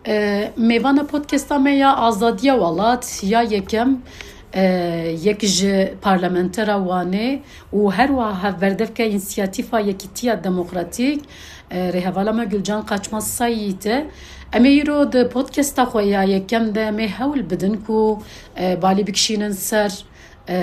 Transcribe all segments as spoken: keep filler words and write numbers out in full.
E, mêvana podcasta me ya Azadiya Welat ya yekem, e, yek ji parlamentera Wanê û her wiha hevberdevke Însiyatîfa Yekîtiya Demokratîk, e, rêhevala me Gulcan Kaçmaz Sayî te. Em ê îro di podcasta xwe ya yekem de em ê hewl bidin ku, e, balî bikişînin ser, e,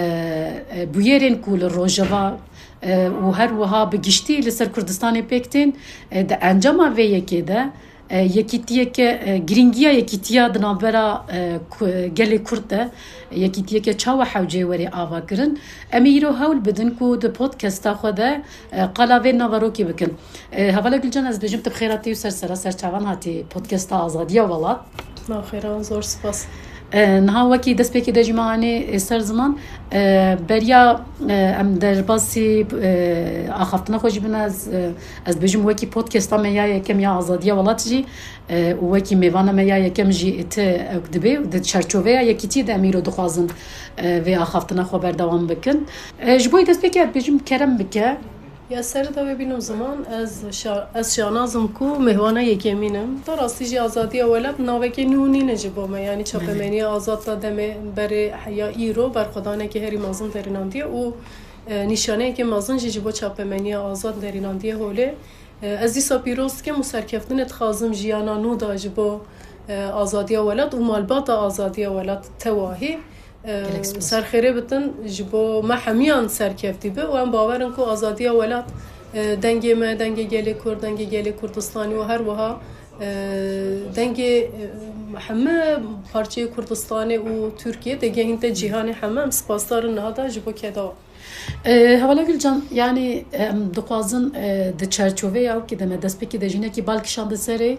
e, bûyerên ku li Rojava, e, û her wiha bi giştî li ser Kurdistanê pêk tên, e, di encama vê yekê de, e, yekîtiyeke, e, girîngiya yekîtiya di navbera, e, ku-, gelê Kurd de, yekîtiyeke çawa hewceyê were avakirin. Em ê îro hewl bidin ku di podcasta xwe de, e, qala vê naverokê bikin. E, hevala Gulcan, ez bêjim tu bi xêra tê û ser sera ser çavan hatî podcasta Azadiya Welat. Ma xêran, zor spas. E, niha wekî destpêkê de jî me anî, e, ser ziman. E, beriya, e, em derbasî, e, axaftina xwe jî bin, ez, e, ez dibêjim wekî podcasta me ya yekem ya Azadiya Welat jî, e, û wekî mêvana me ya yekem jî te ew dibe û di çerçoveya yekîtiyê de em îro dixwazin, e, vê axaftina xwe berdewam bikin. E, ji bo yê destpêkê ez dibêjim kerem bike. Ya serê de wê bînim ziman, ez şa-, ez şanaz im ku mêvana yekemîn im. Bi rastî jî Azadiya Welat navekê nû nîne ji bo me. Yanî çapemeniya azad ta demê berê ya îro berxwedanekî herî mezin derînandiye û, e, nîşaneyekê mezin jî ji bo çapemeniya azad derînandiye holê. E, ez dîsa pîroz dikim û serkeftinê dixwazim jiyana nû de ji bo, e, Azadiya Welat û malbata Azadiya Welat tewahî. E, Gelek spas. Ser xêrê bitin, ji bo me hemiyan serkeftî bi û em bawer in ku Azadiya Welat, e, dengê me, dengê gelê Kurd, dengê gelê Kurdistanê û her wiha, e, dengê, e, heme parçeyê Kurdistanê û Tirkiyê tê gehînte cîhanê heme. Em spasdar in niha de ji bo keda. E, hevala Gulcan, yanî em dixwazin, e, di çerçoveya ew kê de me destpêkê de jî hinekî bal kişande serê,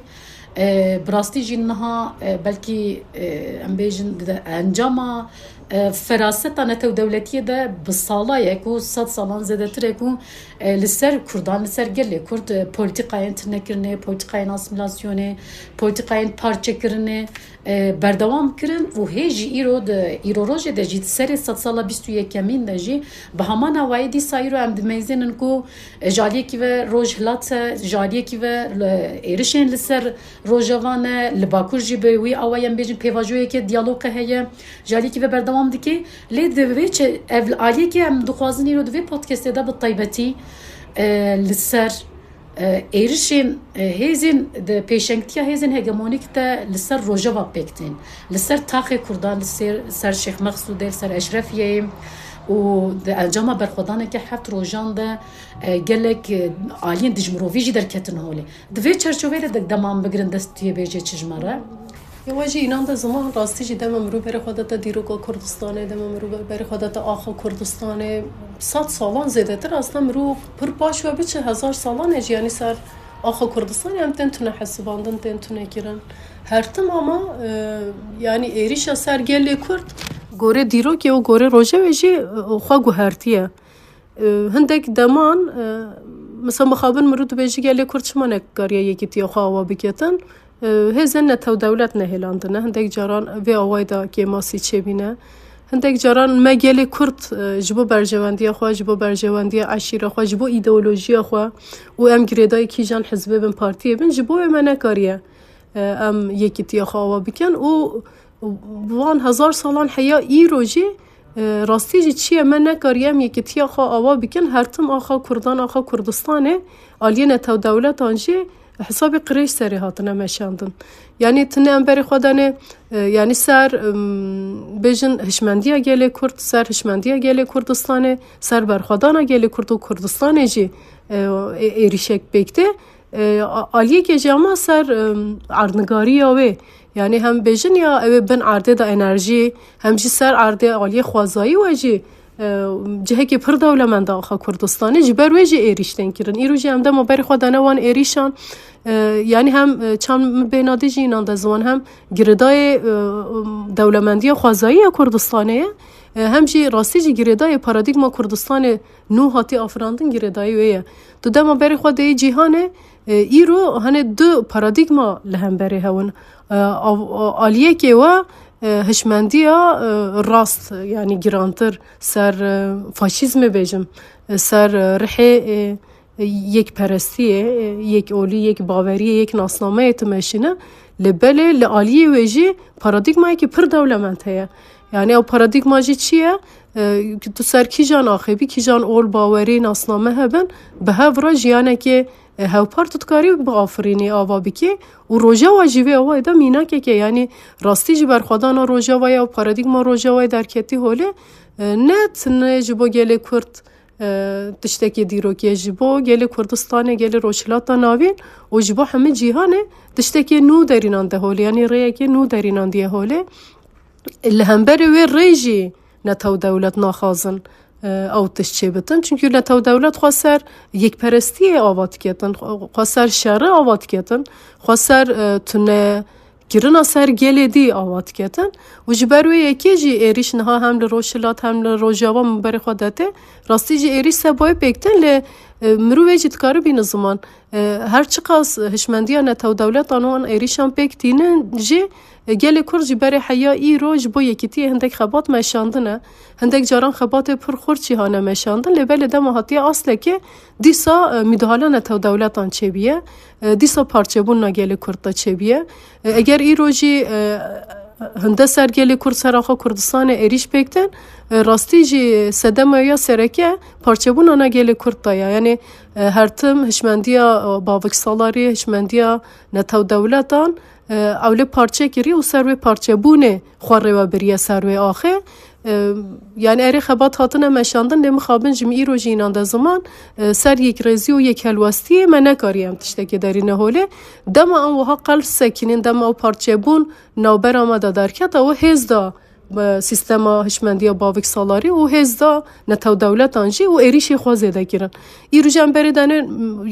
e, bi rastî jî niha, e, belkî, e, em bêjin di encama, e, feraseta netewdewletiyê de bi sala ye ku sed salan zêdetir e ku, e, li ser Kurdan, li ser gelê Kurd, e, polîtîkayên tune kirinê, polîtîkayên asîmîlasyonê, polîtîkayên parçekirinê, e, berdewam kirin û hê jî îro di, îro rojê de jî di serê sedsala bîst û yekemîn de jî bi heman awayî dîsa îro em dimeyzênin ku, e, ji aliyekî ve Rojhilat e, ji aliyekî ve li, êrişên li ser Rojava ne, li Bakur jî bi wî awayî em bêjin pêvajoyeke diyaloge heye, ji aliyekî ve berdewam dike. Lê di vê çe-, ev aliyekê em dixwazin îro di vê podcastê de bi taybetî, e, li ser e, êrişên, e, hêzên di pêşengtiya hêzên hegemonîk de li ser Rojava pêk tên. Li ser taxê Kurdan, li ser, ser Şêx Meqsûdê, li ser Eşrefiyeyê û di encama berxwedaneke heft rojan de, e, gelek, e, aliyên dijmirovî jî derketin holê. Di vê çerçoveyê de de-, dema em bigirin dest tu yê bêjê çi ji me re? Ya we jî înan de ziman rastî jî dema mirov berê xwe dete dîroka Kurdistanê, dema mirov be-, berê xwe dete axa Kurdistanê, sed salan zêdetir aslında mirov pir paş we biçe hezar salan e jî, yanî ser axa Kurdistanê em tên tune hesibandin, tên tune kirin. Her tim ama, e, yanî êrîşa ser gelê Kurd gorê dîrokê û gorê rojevê jî, e, xwe guhertiye. E, hindek deman, e, mesela mixabin mirû dibêjî gelê Kurd çima nekariye yekîtiya xwe awa biketin? E, hêzên netew dewlet nehêlandine. Hindek caran vê awayî de kêmasî çêbîne. Hindek caran me gelê Kurd, e, ji bo berjewendiya xwe, ji bo berjewendiya eşîra xwe, ji bo îdeolojiya xwe û em girêdayî kîjan hizbê bin, partiyê bin, ji bo wê me nekariye, e, em yekîtiya xwe awa bikin û Van hezar salan heya îro jî, e, rastî jî çi ye me nekariye em yekîtiya xwe awa bikin, her tim axa Kurdan, axa Kurdistanê, aliyê netew dewletan jî hesabê qirêj serê hatine meşandin. Yanî tune em berê xwe danê, e, yanî ser, em, bêjin hişmendiya gelê Kurd, ser hişmendiya gelê Kurdistanê, ser berxwedana gelê Kurd û Kurdistanê jî, e, ê-, êrîşek pêk tê. E, a-, aliyekê jî ama ser, em, erdnigariya wê. Yanî hem bêjin ya ew ê bin erdê de enerjî, hem jî ser erdê aliyê xwezayî we jî, e, cihekî pir dewlemend e axa Kurdistanê. Ji ber wê jî êrîş tên kirin. Îro jî em dema berê xwe dane wan êrîşan, e, yanî hem, e, çand min bênadî jî înan de ziwan hem girêdayê, e, dewlemendiya xwezayî ya Kurdistanê ye, e, hem jî rastî jî girêdayê paradîgma Kurdistanê nû hatî afirandin girêdayî wê ye. Tu dema berê xwe deyî cîhanê, e, îro hene du paradîgma li hemberê hew in. E, av-, a-, aliyekê we, e, hişmendiya, e, rast, yanî girantir ser, e, faşîzmê bêjim, e, ser, e, rihê, e, e, yekperestiyê, e, yek olî, yek baweriyê, yek nasnameyê tu meşîne. Lê belê li aliyê wê jî paradîgmayekî pir dewlemend heye. Yani ew paradîgma jî çi ye? E, tu ser kîjan axivî, kîjan ol, bawerî, nasname hebin, bi hev re jiyanekê, e, hevpar tu dikarî biafirînî, ava bikî. Û Rojava jî vê awayê de mînakek e. Yani rastî jî berxwedana Rojava ya û paradîgma Rojavayê derketî holê, e, ne tenê ji bo gelê Kurd, e, tiştekê dîrokî ye, ji bo gelê Kurdistanê, gelê Rojhilata Navîn û ji bo hemî cîhanê tiştekê nû derînande holê, yanî rêyekê nû derînandiye holê. Li hemberê wê rê jî netew dewlet naxwazin, e, ew tişt çêbitin. Çunkî netew dewlet xwe ser yekperestiyê ava diketin, xwe ser şerê ava diketin, xwe ser, e, tune kirina ser gelê dî ava diketin û ji ber wê yekê jî êrîş niha hem li Rojhilat hem li Rojava min berê xwe de tê. Rastî jî êrîş seba wê pêk tên lê, e, mirovê jî dikare bîne ziman. E, her çiqas hişmendiya netew dewletan û an êrîşan pêk tînin jî, e, gelê Kurd jî berê heya îro ji bo yekîtiyê hindek xebat meşandine. Hindek caran xebatê pir xurt jî hane meşandin, lê belê dema hatiye aslekê dîsa, e, mîdahale netew dewletan çêbiye. E, dîsa parçebûna gelê Kurd de çêbiye. E, eger îro jî, e, hinde ser gelê Kurd, ser axa Kurdistanê êrîş pêk tên, e, rastî jî sedema ya sereke parçebûna na gelê Kurd de ya. Yani, e, her tim hişmendiya, e, bavik salarî, hişmendiya netew dewletan, e, ew lê parçe kiriye û ser wê parçebûnê xwe rêwe biriye ser wê axê. E, yani erê xebat hatine meşandin, lê mixabin ji min îro jî înan de ziman, e, ser yekrêzî û yekhelwestiyê me nekariye em tiştekê derîne holê. Dema em wiha qelb sekinîn, dema ew parçebûn navbera me de derket, ew hêz da, e, sîstema hişmendiya bavik salarî û hêz da netew dewletan jî û êrîşê xwe zêde kirin. Îro jî em berê dene,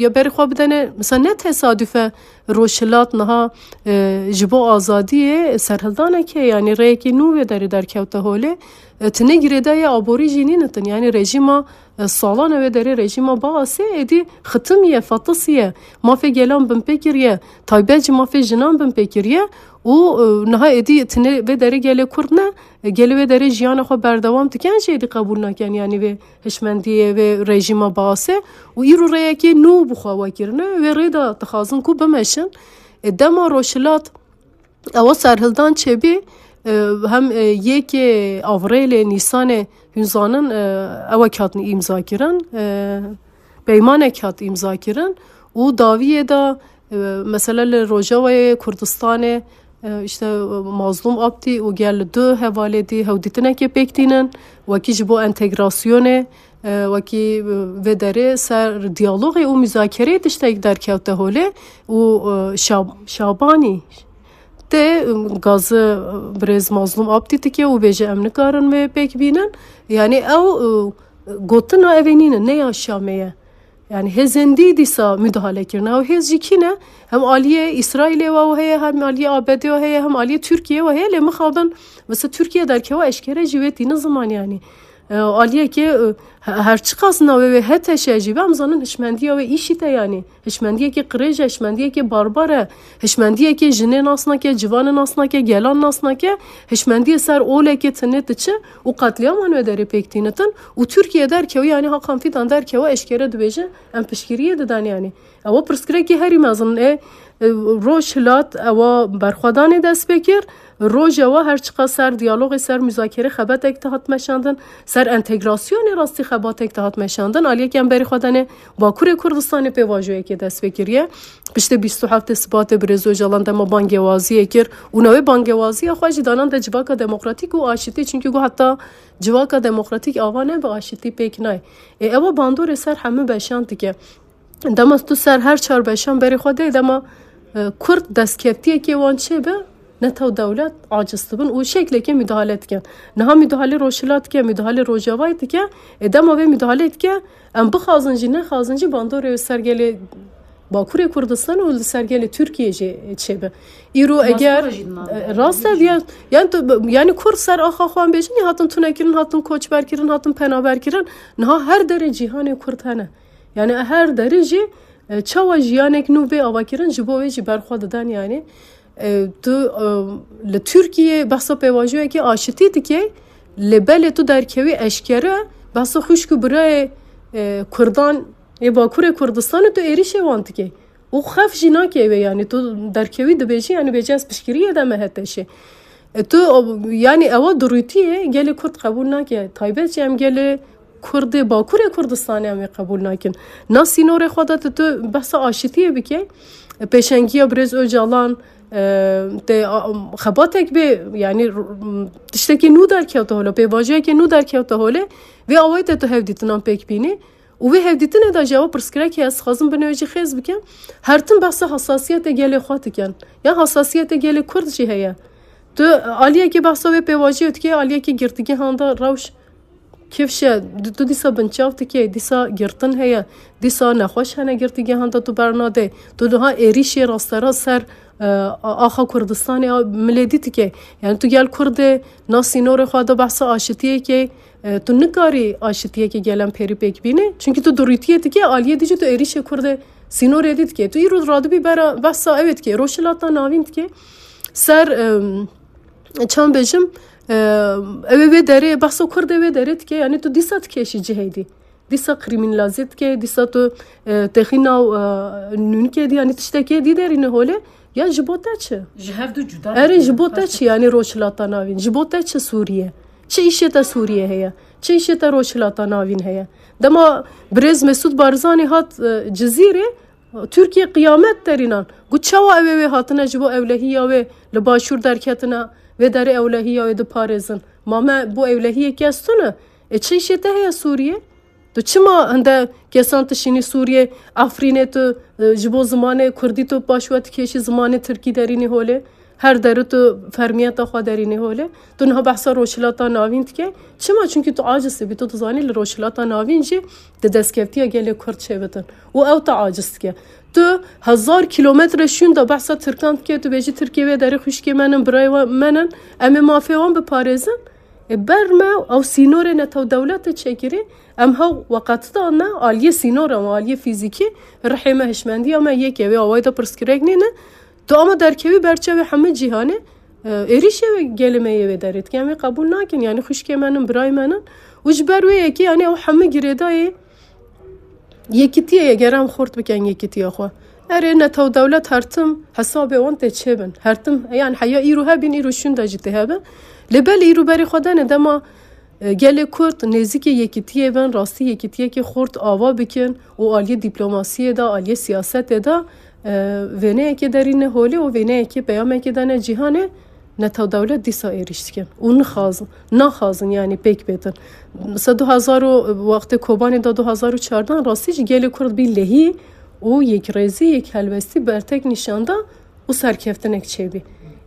ya berê xwe bidene, mesela ne tesadüfe Rojhilat niha, e, ji bo azadiyê serhildaneke, yani rêyekê nû wê derê derkewte holê. E, tinê girêdayê aborî jî nînitin. Yani rejîma, e, salan e wê derê rejîma Baasê êdî xitimiye, fetisiye. Mafê gelan binpê kiriye. Taybet jî mafê jinan binpê kiriye. Û, e, niha êdî tinê vê derê gelê Kurd ne, e, gelê wê derê jiyana xwe berdewam diken jî êdî qebûl naken. Yani vê hişmendiyê, vê rejîma Baasê û îro rêyekê nû bi xwe wekirine, wê rê de dixwazin ku bimeşin. E, dema Rojhilat ewa serhildan çêbî, e, hem, e, yekê Avrêlê, Nîsanê, hûn zanin, e, ewek hatin îmza kirin, e, peymanek hat îmza kirin û dawiyê de, e, mesela li Rojavayê Kurdistanê, e, işte, e, Mazlûm Abdî û gel du hevalê dî hewdîtinekê pêk tînin, wekî ji bo entegrasyonê, e, wekî, e, vê derê ser diyalogê û muzakereyê tiştek derkewte holê û, e, Şab-, Şabanî tê, e, gazî, e, birêz Mazlûm Abdî dike û bêje em nikarin vê pêk bînin. Yani ew, e, gotina ev ê nîne, ne ya Şamê ye. Yani hêzên dî dîsa müdahale kirine. Ew hêz jî kî ne? Hem aliyê Îsraîlê we heye, hem aliyê A B D we heye, hem aliyê Tirkiyê we heye. Lê mixabin, mesela Tirkiye derkewa eşkere jî wê tîne ziman yani. E, aliyekê, e, he-, her çiqas navê wê H T Ş jî be, em zanin hişmendiya wê îşît e yani. Hişmendiyekê qirêj e, hişmendiyekê barbar e, hişmendiyekê jinê nas nake, civanê nas nake, gelan nas nake, hişmendiyê ser olekê tinê diçe û qetlîaman wê derê pêk tînitin û Tirkiye derkewe, yani Hakan Fidan derkewe eşkere dibêje, em piştgiriyê didan yani. Ewa pirsgirêkê herî mezin e, e, Rojhilat ewa berxwedanê dest pê kir, Rojava her çiqas ser diyalogê, ser muzakere xebetek dihat meşandin, ser entegrasyonê rastî xebatek dihat meşandin. Aliyekî em berê xwe danê Bakurê Kurdistanê pêvajoyekê dest pê kiriye. Piştê bîst û heftê Sibatê Birêz Ocalan dema bangewaziyê kir û navê bangewaziya xwe jî danan de civaka demokratîk û aşitî, çunkî got heta civaka demokratîk ava nebe aşitî pêk nayê. Ê ewa bandorê ser hemû beşan dike. Dema tu ser her çar beşan berê xwe de, dema, e, Kurd destkeftiyekê wan çêbe, netew dewlet aciz dibin û şeklekê müdahale dikin. Niha müdahale Rojhilat dike, müdahale Rojavayê dike, e, dema vê müdahale dike, em bixwazin jî, nexwazin jî, bandorê ser gelê Bakurê Kurdistan û li ser gelê Tirkiyê jî çêbe. Îro eger, Diaspora jî dina, e, rast e, diye, yani tu, yani Kurd ser axa xwe bêjin, hatin tunekirin, hatin koçberkirin, hatin penaberkirin. Niha her derê cîhanê Kurd hene. Yani her derê jî, e, çawa jiyanek nû bê avakirin, ji bo wê jî berxwe didan yani. E, tu, e, li Tirkiyê behsa pêvajoyekê aşitî dikey, lê belê tu derkevî eşkere behsa xwişk û birayê, e, Kurdan ê Bakurê Kurdistanê tu êrîşê wan dikey. Û xef jî nake wê, yanî tu derkewî dibêjî, yanî bêjî ez piştgiriyê de me HTŞê. E, tu, o, yanî ewa durûtiyê gelê Kurd qebûl nake. Taybet jî em gelê Kurdê Bakurê Kurdistanê em ê qebûl nakin. Na sînorê xwe de tu, tu behsa aşitiyê bike, e, pêşengiya birêz Ocalan, e, tê, a, xebatek bê, yanî, r-, tiştekî nû derkewte hole, pêvajoyekê nû derkewte hole, vê awayî te tu hevdîtinan pêk bînî. Û vê hevdîtinê de jî ew pirsgirêkê ez dixwazim binê wê jî xêz bikim. Her tim behsa hassasiyetê gelê xwe dikin. Ya hassasiyetê gelê Kurd jî heye. Tu aliyekê behsa wê pêvajoyê dike, aliyekê girtîgehan de rewş kifşe, tu, tu dîsa binçav dike, dîsa girtin heye, dîsa nexweş hene girtîgehan de tu bernadê. Tu niha êrîşê rasterast ser, e, a-, axa Kurdistanê a milê dî dike. Yanî tu gel Kurdê na sînorê xwe de behsa aşitiyekê, e, tu nikarî aşitiyekê gelen pêrî pêk bînî. Çunkî tu durûtiyê dike, aliyê dî jî tu êrîşê Kurdê sînorê dî dike. Tu îro radibî bera behsa ew ê dike, Rojhilata Navîn dike. Ser, em, çend bêjim, e, ew ê wê derê, behsa Kurdê wê derê dike, yanî tu dîsa dikêşî cihê dî. Dîsa krîmînalîze dike, dîsa tu, e, texîna, e, nûnikê dî, yanî tiştekê dî derîne holê, ya ji bo te çi? Ji hev du cuda Erê, dike, ji bo te çi, yanî Rojhilata Navîn? Ji bo te çi Sûriye? Çi îşê te Sûriye heye? Çi îşê te Rojhilata Navîn heye? Dema birêz Mesûd Barzanî hat, e, Cizîrê, Tirkiye qiyamet derînan. Got, çawa ew ê wê hatine ji bo ewlehiya wê li başûr derketine, vê derê ewlehiya wê diparêzin? Ma me bo ewlehiyê kes tune? E, çi îşê te heye Sûriye? Tu çima hinde kesan tu şînî Sûriye, Efrînê tu, e, ji bo zimanê kurdî tu paş we dikêşî, zimanê tirkî derînî holê? Her derê tu fermiyeta xwe derînî holê. Tu niha behsa Rojhilata Navîn dike. Çima? Çunkî tu aciz dibî. Tu dizanî li Rojhilata Navîn jî di destkeftîya gelê Kurd çêbitin. Û ew te aciz dike. Tu hezar kîlometre şûn de behsa Tirkan dike, tu bêjî Tirkê wê derê xwişkê me nin, birayê we me nin, em ê mafê wan biparêzin. E, ber me ew sînorê netewdewletê çêkirî, em hew weqet da ne aliyê sînoran, aliyê fîzîkî, rihê me, hişmendiya me yek e, wê awayî de pirsgirêk nîne. Tu ama derkevî ber çavê hemî cîhanê, e, êrîşê wê gelê me yê wê derê dike. Em ê qebûl nakin, yanî xwişkê me nin, birayê me nin. Û ji ber wê yekê, yanî ew hemî girêdayê yekitiyê ye, ger em xurt bikin yekitiya xwe. Erê, netew dewlet her tim hesabê wan tê çêbin. Her tim, yanî heya îro hebin, îro şûnda jî tê hebin. Lê belê îro berê xwe dane dema, e, gelê Kurd nêzîkê yekitiyê bin, rastî yekitiyekê xurt ava bikin û aliyê dîplomasiyê de, aliyê siyasetê de, e, vêneyekê derîne holê û vêneyekê peyamekê dane cîhanê, netew dewlet dîsa êrîş dikin û nixwazin, naxwazin, yanî pêk bêtin. Mesela du hezar û, wextê Kobanê de du hezar û çardan rastî jî gelê Kurd bî lehî û yekrêzî, yekhelwestî bertek nîşan da û serkeftinek çêbî.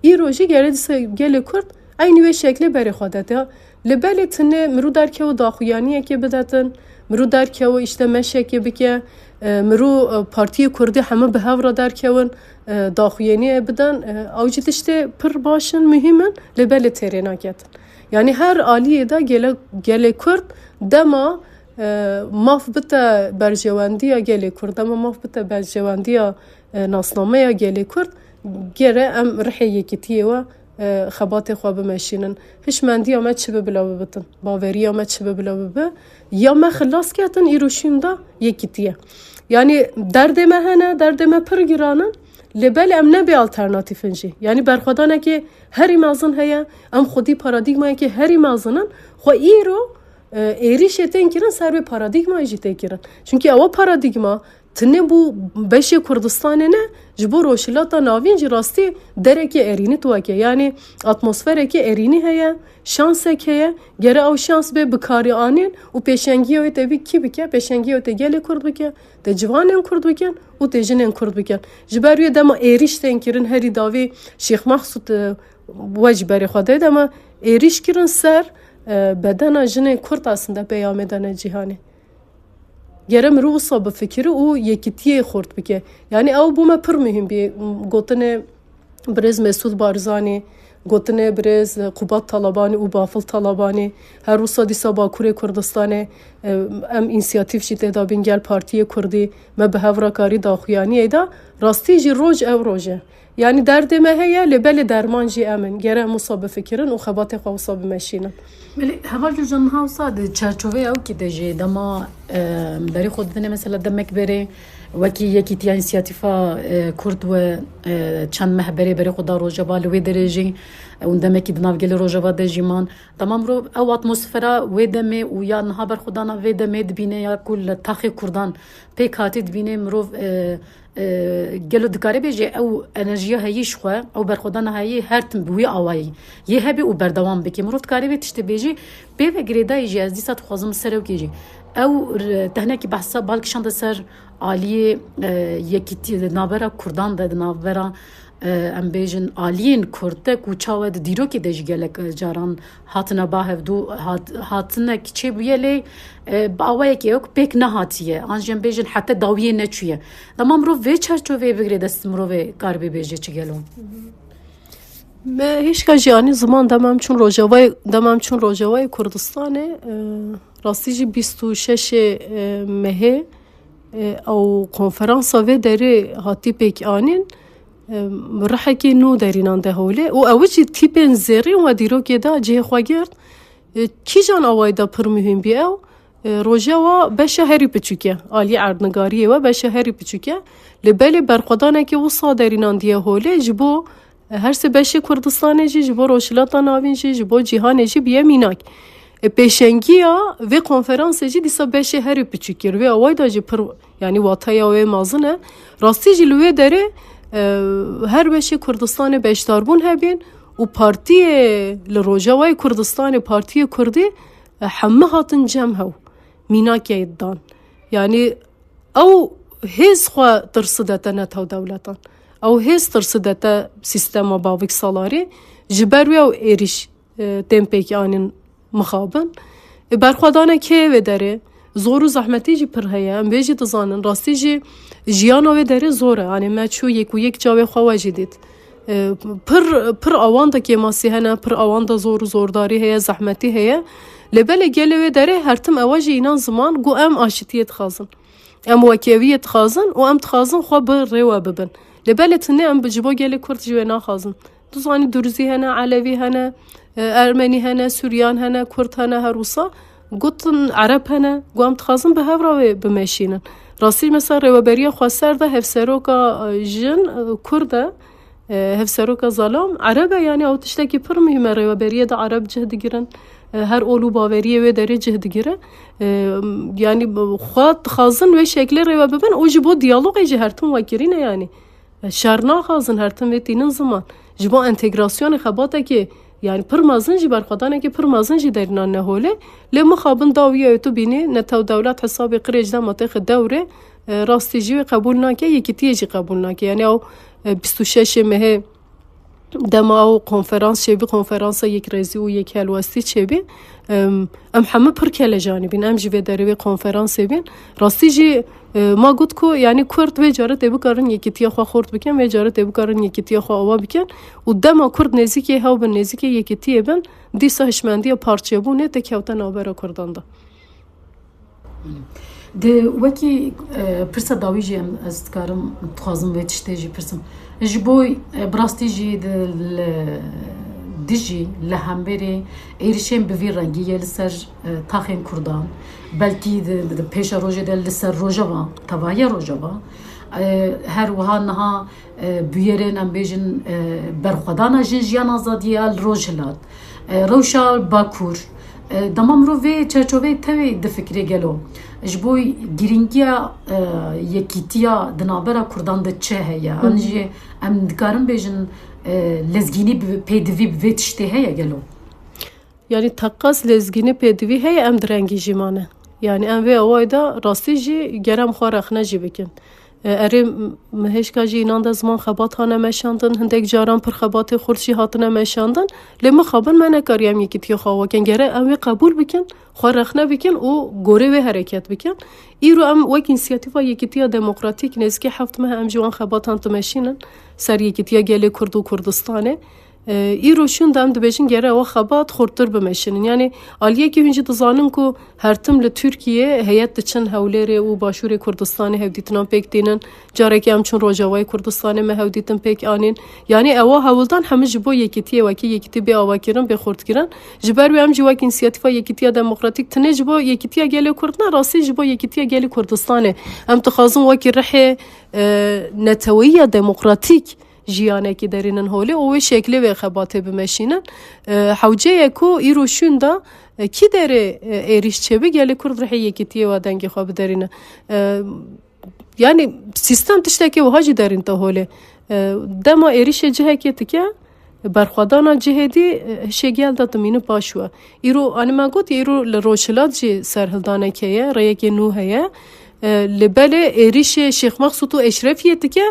Îro jî gere dîsa gelê Kurd eynî wê şeklê berê xwe dete. Lê belê tinê mirû derkew daxuyaniyekê bidetin, mirû derkew îşte meşekê bike, e, mirû, e, partiyê Kurdî hemû bi hev re derkewin, e, daxuyaniyê bidan, e, ew jî tiştê pir baş in, muhîm in, lê belê têrê naketin. Yanî her aliyê de gele-, gelê Kurd dema, e, maf bite berjewendiya gelê Kurd, dema maf bite berjewendiya, e, nasnameya gelê Kurd, gere em rihê yekitiyê we, e, xebatê xwe bimeşînin. Hişmendiya me çi bibe bila bibitin, baweriya me çi bibe bila bibe, ya me xilas ketin îro şûnda yekitiye. Yanî derdê me hene, derdê me pir giran in, lê belê em ne bê alternatîf in jî. Yanî berxwedanekê herî mezin heye, em xwedî paradîgmayekê herî mezin in. Xwe îro, e, êrîşê tên kirin, ser wê paradîgmayê jî tê kirin. Çunkî ewa paradîgma tinê bû beşê Kurdistanê ne, ji bo Rojhilata Navîn jî rastî derekê erînî tu weke. Yanî atmosferekê erînî heye, şansek heye, gere ew şans bê bikarî anîn û pêşengiya wê te bî kî bike? Pêşengiya wê te gelê Kurd bike, te ciwanên Kurd bikin û te jinên Kurd bikin. Ji ber wê dema êrîş tên kirin herî dawî Şêx Mehsûd, e, we ji berê xwe de dema êrîş kirin ser, e, bedena jinên Kurd aslında peyamê dane cîhanê. Gere mirov wisa bifikire û yekitiyê xurt bike. Yanî ew bo me pir muhîm bî. Gotinê birêz Mesûd Barzanî, gotinê birêz Qubat Talabanî û Bafil Talabanî, her wisa dîsa Bakurê Kurdistanê, e, em însiyatîf jî tê dabîn gel Partiyê Kurdî, me bi hev re karî daxuyaniyê da. Rastî jî roj ew roj e. Yanî derdê me heye, lê belê derman jî em in. Gere em wisa bifikirin û xebatê xwe wisa bimeşînin. Belê, Heval Cocan, niha wisa di çarçoveya ew kî de jî dema, e, berê xwe didinê, mesela demek berê, Wekî Yekîtiya Însiyatîfa, e, Kurd we, e, çend meh berê berê xwe da Rojava, li wê derê jî, e, hûn demekî di nav gelê Rojava de jî man. Dema mirov ew atmosfera wê demê û ya niha berxwedana vê demê dibîne ya ku li taxê Kurdan pêk hatî dibîne mirov, e, e, gelo dikare bêje ew enerjiya heyî ji xwe, ew berxwedana heyî her tim bi wî awayî yê hebe û berdewam bike. Mirov dikare vê tiştê bêje, pê ve girêdayî jî ez dîsa dixwazim li ser ew kê jî. Ew r-, tehnekî behsa bal kişande ser aliyê, e, yekîtî di navbera Kurdan de, di navbera, e, em bêjin aliyên Kurd de ku çawa di dîrokê de jî gelek, e, caran hatine ba hevdû, hat-, hatine ki çêbûye lê, e, bi awayekî ew pêk nehatiye. An jî em bêjin heta dawiyê neçûye. Dema mirov vê çerçoveyê bigire dest mirovê kar bê bêje çi gelo. Me hêşka jî anî ziman dema em çûn Rojavayê, dema em çûn Rojavayê Kurdistanê, e, rastî jî bîst û şeşê, e, mehê, e, ew konferansa vê derê hatî pêk anîn, e, rihekê nû derînan de hewlê û ew jî tîpên zêrîn we dîrokê de cihê xwe girt. E, kîjan awayî de pir muhîm bî ew? E, Rojava beşa herî piçûk e. Alî erdnigariyê we beşa herî piçûk e. Lê belê berxwedanekê wisa derînandiye holê ji bo, e, her sê beşê Kurdistanê jî, ji bo Rojhilata Navîn jî, ji bo cîhanê jî biye mînak. E, pêşengiya vê konferansê jî dîsa beşê herî piçûk kir. Vê awayî de jî pir, yanî wateya wê mezin e. Rastî jî li wê derê, e, her beşê Kurdistanê beşdarbûn hebîn û partiyê li Rojavayê Kurdistanê, partiyê Kurdî, e, hemû hatin cem hew. Mînakê dan. Yanî ew hêz xwe tirsi dete netew dewletan. Ew hêz tirsi dete sîstema bavik salarî. Ji ber wê ew êrîş, e, tên pêk anîn mixabin. E, berxwedanek heye wê derê. Zor û zehmetî jî pir heye. Em vê jî dizanin. Rastî jî jiyana wê derê zor e. Yanî me çû yek û yek çavê xwe we jî dît. E, pir, pir awan de kêmasî hene, pir awan de zor û zordarî heye, zehmetî heye. Lê belê gelê wê derê her tim ewa jî înan ziman ku em aşitiyê dixwazin. Em wekeviyê dixwazin û em dixwazin xwe bi rê we bibin. Lê belê tinê em bi ji bo gelê Kurd jî wê naxwazin. Tu zanî Durzî hene, Elewî hene, e, Ermenî hene, Suryan hene, Kurd hene, her wisa. Gotin Ereb hene, ku em dixwazin bi hev re wê bimeşînin. Rastî mesela rêweberiya xweser de hevseroka, e, jin, e, Kurd e, e, hevseroka zalam Ereb e, yanî ew tiştekî pir muhîm e. Rêweberiyê de Ereb cih digirin, e, her ol û baweriyê wê derê cih digire. E, yanî xwe dixwazin wê şeklê rêwe bibin û ji bo diyalogê jî her tim wekirî ne yanî. Şer naxwazin, her tim vê tînin ziman. Ji bo entegrasyonê xebatekê, yanî pir mezin jî, berxwedanekê pir mezin jî derînan neholê. Lê mixabin dawiya tu bînî, netew dewlet hesabê qirêj dema têxe dewrê, e, rastî jî wê qebûl nake, yekîtiyê jî qebûl nake. Yanî ew, e, bîst û şeşê mehê dema ew konferans çêbî, konferansa yekrêzî û yekhelwestî çêbî, em, em hemû pir kelecanî bîn. Em jî vê derê wê konferansê bîn. Rastî jî, e, ma got ku, yanî Kurd vê carê tê bikarin yekîtiya xwe xurt bikin, vê carê tê bikarin yekîtiya xwe awa bikin û dema Kurd nêzîkê hew bin, nêzîkê yekîtiyê bin, dîsa hişmendiya parçebûnê tê kewte navbera Kurdan de. Di wekî, e, pirsa dawî jî em, ez dikarim, dixwazim vê tiştê jî pirsim. Ji bo, e, bi rastî jî di, li, dijî, li hemberî êrişên bi vî rengî yê li ser, e, taxên Kurdan, belkî di, di pêşa rojê de li ser Rojava, tevahiya Rojava, e, her wiha niha e, bûyerên, em bêjin, e, berxwedana jin, jiyan azadiyê ya li Rojhilat, e, rewşa Bakur, e, dema mirov vê çerçoveyê tevî difikirê gelo ji bo girîngiya, e, yekîtiya di navbera Kurdan de çi heye? Hı hı. An jî em dikarin bêjin, e, lezgînî bi, pêdivî bi vê tiştê heye gelo? Yanî teqez lezgînî pêdivî heye, em di rengî jî mane. Yanî em vê awayî de rastî jî ger em xwe rexne jî bikin. E, erê, m-, mi hêşka jî înan de ziman xebat hane meşandin, hindek caran pir xebatê xurt jî hatine meşandin. Lê mixabin me nekariye em yekîtiya xwe awa kin. Gere em wê qebûl bikin, xwe rexne bikin û gorê wê hereket bikin. Îro em wek Însiyatîfa Yekîtiya Demokratîk nêzîkî heft meh em ji wan xebatan dimeşînin ser yekîtiya gelê Kurd û Kurdistanê. Îro şûn de em dibêjin gere ew xebat xurttir bimeşînin. Yanî aliyekî hûn jî dizanin ku her tim li Tirkiye heyet diçin Hewlêrê û Başûrê Kurdistanê hevdîtinan pêk tînin. Carekê em çûn Rojavayê Kurdistanê me hevdîtin pêk anîn. Yanî ewa hewldan hemû ji bo yekîtiyê wekî yekîtî bê avakirin, bê xurtkirin. Ji ber wê em jî wek Însiyatîfa Yekîtiya Demokratîk tinê ji bo yekîtiya gelê Kurd ne, rastî ji bo yekîtiya gelê Kurdistanê. Em dixwazin wekî rihê, e, neteweyiya demokratîk jiyanekî derînin holê û wê şeklê wê xebatê bimeşînin. E, hewce ye ku îro şûn de, e, kî derê, e, êrîş çêbi gelê Kurd rihê yekîtiyê we dengê xwe biderîne. E, yanî sîstem tiştekê wiha jî derîn te holê. E, dema êrîşê cihekê dike, berxwedana cihê dî, e, hişê gel de dimîne paş we. Îro, anî me got, îro li Rojhilat jî serhildanek heye, rêyekê nû heye. E, lê belê êrîşê Şêx Mexsûd û Eşrefiyê dike,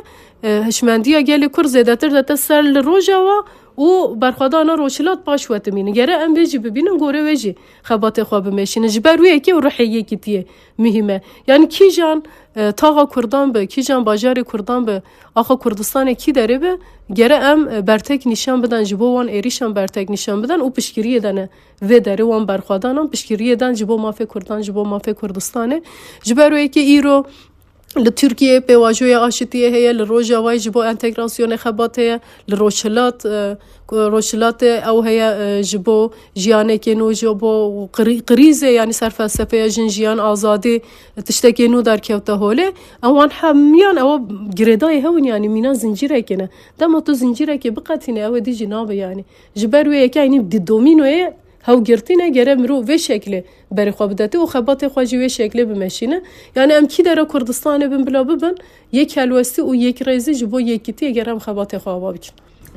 e, hişmendiya gelê Kurd zêdetir dete ser li Rojava û berxwedana Rojhilat paş we dimîne. Gere em vê jî bibînin, gorê wê jî xebatê xwe bimeşînin. Ji ber wê yekê û ruhê yekîtiyê muhîm e. Yanî kîjan, e, taxa Kurdan bi, kîjan bajarê Kurdan bi, axa Kurdistanê kî derê bi, gere em, e, bertek nîşan bidan, ji bo wan êrîşan bertek nîşan bidan û piştgiriyê de ne. Vê derê wan berxwedanan piştgiriyê dan ji bo mafê Kurdan, ji bo mafê Kurdistanê. Ji ber wê yekê îro li Tirkiyeyê pêvajoya aşitiyê heye, li Rojavayê ji bo entegrasyonê xebat heye, li Rojhilat, e, ku Rojhilatê ew heye, e, ji bo jiyanekê nû, ji bo krî-, krîzê, yanî ser felsefeya jin, jiyan, azadî, tiştekê nû derkewte holê. Ewan hemiyan ewa girêdayê hew in, yanî mîna zincîrekê ne. Dema tu zincîrekê biqetîne, ew ê dî jî nabe yanî. Ji ber wê yekê, yanî di domînoyê hew girtîne, gere mirov vê şeklê berê xwe bidete û xebatê xwe jî wê şeklê bimeşîne. Yanî em kî dera Kurdistanê bin bila bibin, yek helwestî û yek rêzî ji bo yekîtiyê gere em xebatê xwe ava bikin.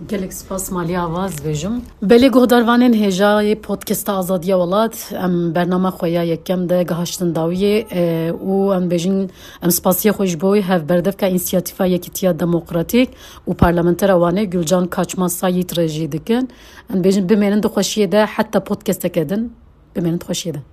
Gelek spas Maliye Ava, ez bêjim. Belê guhdarvanên hêjayê Podcasta Azadiya Welat, em bernama xwe ya yekem de gihaştin dawiyê, e, û em bêjin, em spasiya xwe ji bo hevberdevka Însiyatîfa Yekîtiya Demokratîk û Parlamentera Wanê Gulcan Kaçmaz Sayît re jî dikin. Em bêjin bimênin di xweşiyê de heta podcasteke din. Bimênin di xweşiyê de.